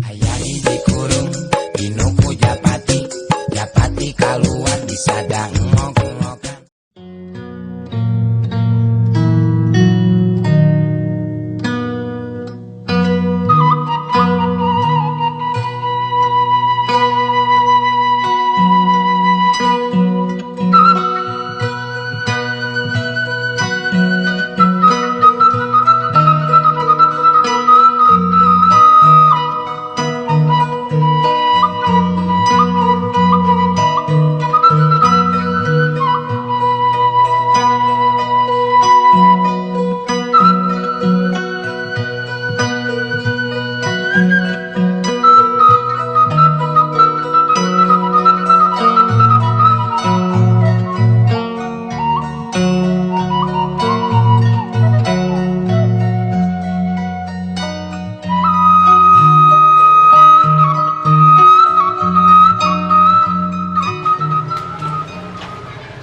Aya hiji kurung dinuku japati, japati kaluar disadang ngok-ngokan.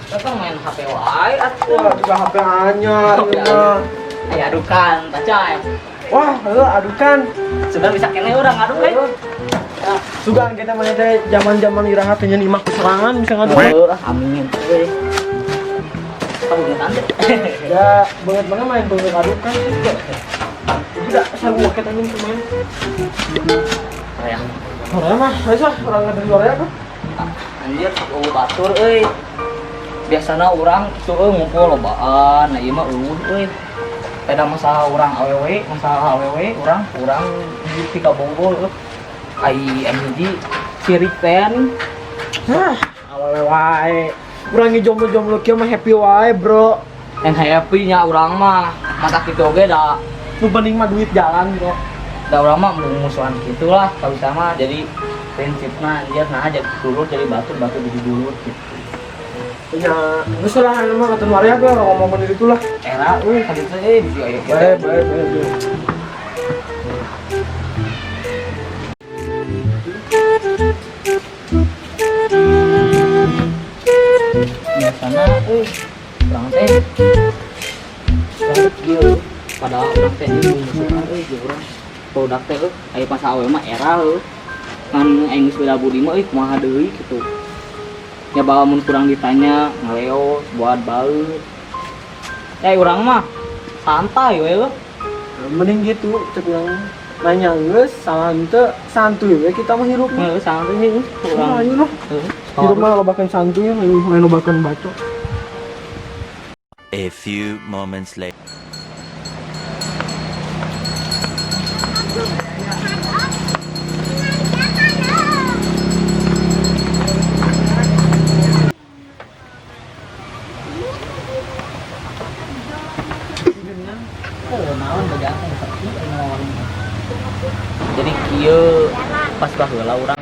Teteh main HP wae atuh. Wah, juga HP anyar HP ieu mah. Aya adukan, tacai. Wah, heuh adukan. Sudah bisa kene urang ngaduk euy. Heuh. Sugan kita mah teh zaman-zaman iraha teh nyeun imah keserangan bisa ngaduk. Heuh, amin euy. Kamu ngetan teh. Ya, banget banget main banget adukan. Udah sarua kita anjing main. Sayang. Horea mah, bisa orang dari Horea tuh. Anjir, sok eueuh batur euy. Biasana urang kitu euy ngumpul lobaan, nah ieu mah eueuh euy. Beda masalah urang awewe, masalah awewe urang urang di kabonggol euy. Ai anu hiji sirik teh nih. Hah, awewe wae. Urang ge jomblo-jomblo kieu mah happy wae, Bro. Yang happy nya urang mah, mata kitu oge da. Nu penting mah duit jalan, Bro. Da urang mah musuhan kitu lah, kalau sama jadi prinsipna anjir nah jadi dulur jadi batur, batur jadi dulur gitu. Ya, geus lah anu mah kata Maria gua ngomong diri lah. Era euy ka ditu euy bisi aya kitu. Bae, bae, bae, bae. Biasana euy urang teh urang kieu padahal urang teh ini musuhan euy jeung urang. Produk teh euy aya pas awewe mah era euy. Ngan aing geus beda budi mah euy kumaha deui kitu. Ya bawa mun kurang ditanya ngaleo buat baeut. Urang mah santai we euy. Mending gitu cek urang nanya geus salah henteu santuy we kita mah hirup mah. Heuh santuy we urang. Ayo lah. Heuh. Hirup mah lobakeun santuy lain lobakeun bacot. A few moments later. Oh, naon bejaan sepi naon. Jadi kieu pas baheula urang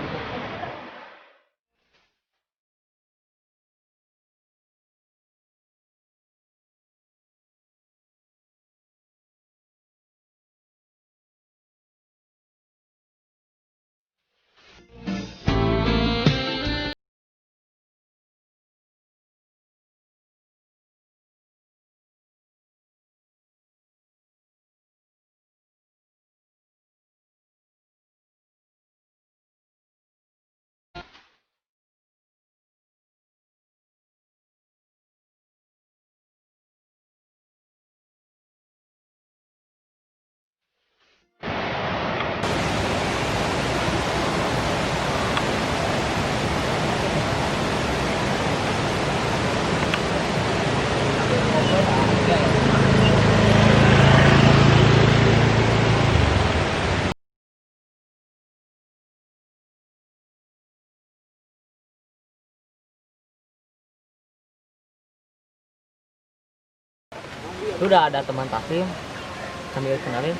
Udah ada teman Taslim sambil kenalin.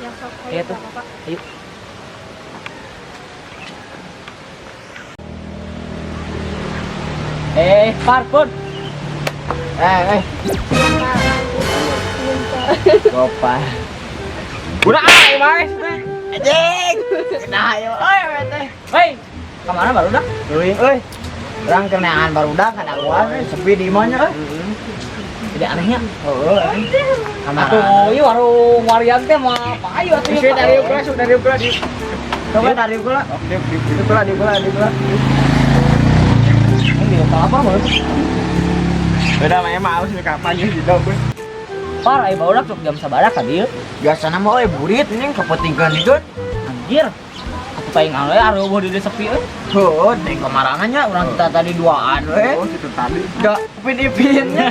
Ya, sok, Iya ayo, tuh. Bapak. Ayo. Parpun. Gopar. Udah, ayo, mas. Anjing. Nah, ayo, euy, teh. Hei, kemana baru dah? Euy, euy. Urang kenangan barudak kan aku sepi di imahnya euy. Jadi anehnya. Heeh. Atuh, ieu warung varian teh mah payu atuh. Dari ukuran, dari ukuran. Coba tarik pula. Oke, di pula, di pula, di pula. Ini apa mah? Beda mah emang harus kapan ya gitu, gue. Par aya barudak sok jam sabaraha ka dieu? Biasana mah euy burit ini kepentingan itu. Anjir. Aku paling aloy areueuh di dieu sepi euy. Heuh, teh kemarangan nya urang kita tadi duaan we. Oh, situ tadi. Enggak upin-ipinnya.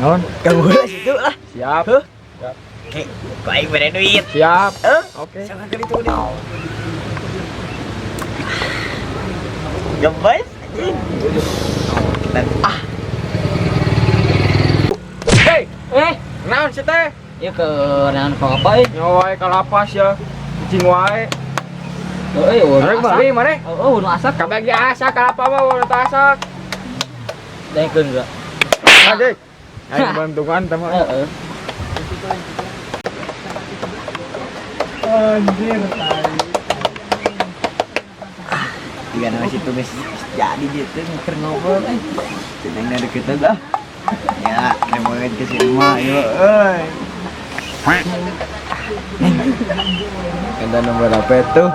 Non, kamu lah situ lah. Siap. Oke, baik bere duit. Siap. Eh? Oke. Jangan kali itu deh. Gebes anjing. Kita ah Hei, Eh, naon sih teh? ieu ke naon ka apa euy? Nyawa wae ka lapas ya. Cicing wae. Euy, eueuh. Rek beli mana? Oh, nu asak Kabagi asak kalapa mah udah asak. daekeun geura. Adik. Ayo bantuan teman. Heeh. Anjir, tai. tiga nama situ guys jadi dia tuh ngeker ngobrol eh seneng dari kita dah ya remote ke sini mah yuk euy. Minta nomor apa tuh?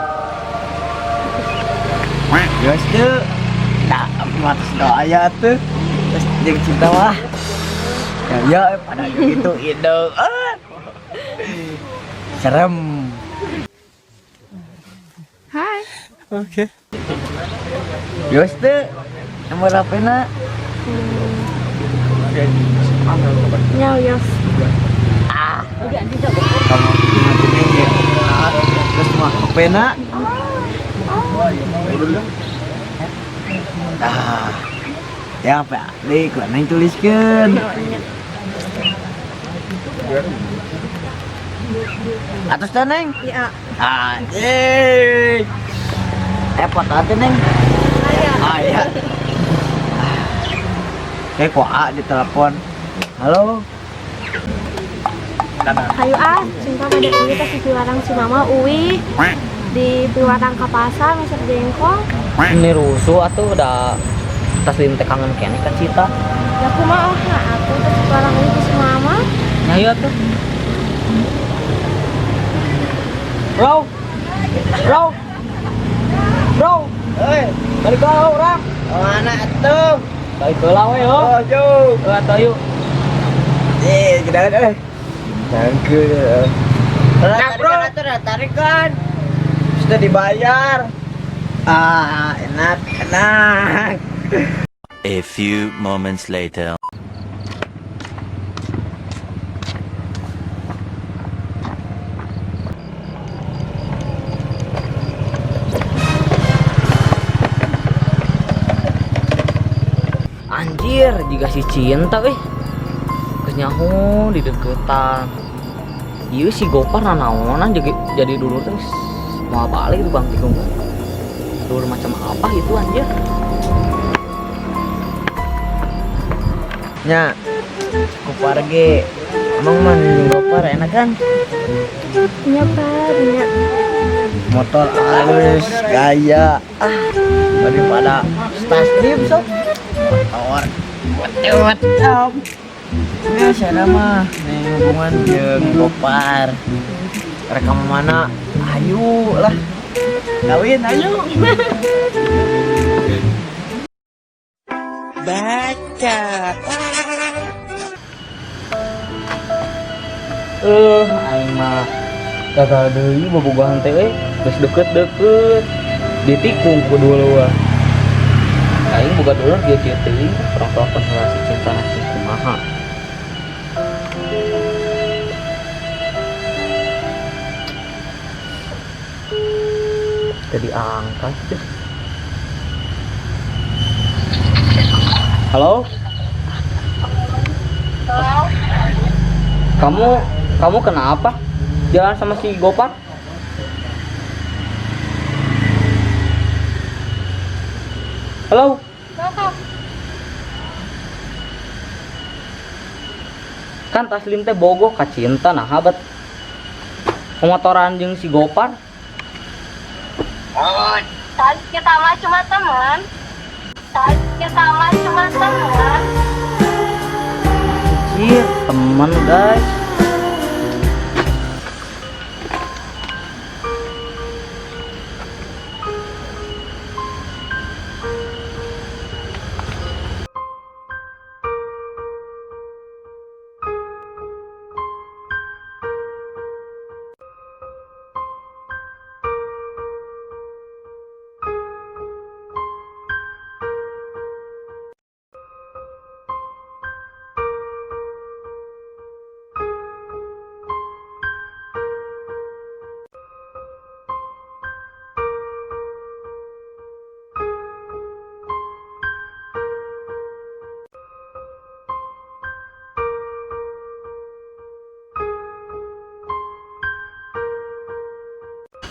Guys tuh, nah matas doa ya tuh, terus jeung cinta mah. Ya ya pada gitu ide. Ah. Serem. Hai. Oke. Guys tuh, nomor apa na? Nyau yos. Kamu gimana ya? Terus mah HP na? Ah, ya apa? Deh, ku neng tuliskeun. Atas dah neng. Ya. Anjing. Foto aja neng. Aya. Ah iya. Kayak kok A di telepon. Halo. Hayu ah, cinta pada uwi tas di piwarang si mama uwi di piwarang ka pasar meser jengkol. Ini rusuh atuh udah tas lin teh kangen keneh ka Cita. Ya kumaha ah atuh tas di piwarang uwi ku si mama. Nya ieu atuh. Bro. Bro. Bro, Hei, balik ke urang. mana tuh? Balik ke we yo. Oh, jauh. Heuh atuh yuk. Eh, kita eh. Tangke. Nah, bro. Tarikan, tarikan. Sudah dibayar. Ah, enak, enak. A few moments later. Anjir, jika si cinta euy. Geus nyaho di deketan. Ieu si Gopar nanaonan jadi dulur teh geus moal balik tuh Bang Tikung. Dulur macam apa itu anjir? Nya, Gopar ge. Emang man Gopar enak kan? Nya Pak, nya. Motor halus, gaya. Ah, daripada stasnim sok. Motor. Betul. Ya, saya mah nih hubungan jeung Gopar. Rekam mana? Ayo lah. Kawin ayo. Baca. Aing mah gagal deui bobogohan teh euy. Geus deket-deket ditikung ku dulur. Aing boga dulur kieu-kieu teuing, urang-urang relasi cinta sing kumaha. Teu diangkat teh. Halo? Kamu kenapa jalan sama si Gopar? Halo? Welcome. Kan Taslim teh bogoh ka Cinta, nah habat pemotoran jeung si Gopar. Kan kita mah cuma teman. Kan kita mah cuma teman. Anjir, temen, guys.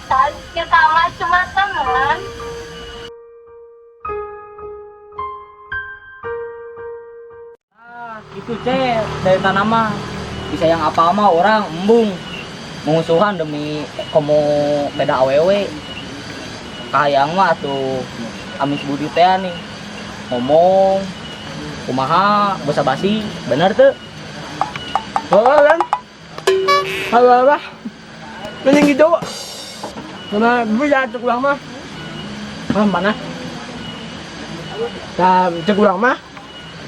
Kan kita mah cuma teman. Ah, gitu cek dari tanah mah bisa yang apa mah orang embung mengusuhan demi komo beda awewe. Kahayang mah tuh amis budi teh nih ngomong kumaha basa basi, bener tuh? Oh kan. Halo apa? Mending gitu. Karena bisa cek urang mah. Ah, mana? Nah, cek urang mah.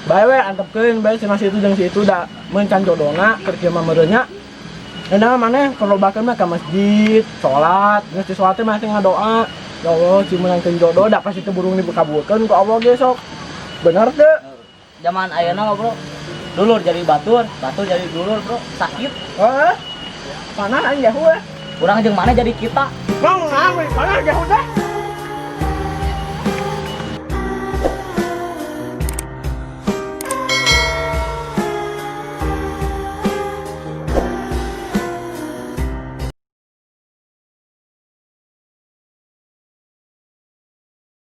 Bae we antepkeun bae cenah si itu jeung si itu da mun can jodona keur kieu mah meureun nya. Enak maneh perlobakeun mah ka masjid, salat, geus di salat teh mah teh ngadoa. Ya Allah, cing meunangkeun jodoh da pasti teu burung dikabulkeun ku Allah ge sok. Bener teu? Zaman ayeuna mah, bro, dulur jadi batur, batur jadi dulur, bro, sakit. Heeh. Panah aing jauh we. Urang jeung mana jadi kita. Bang, panah jauh teh.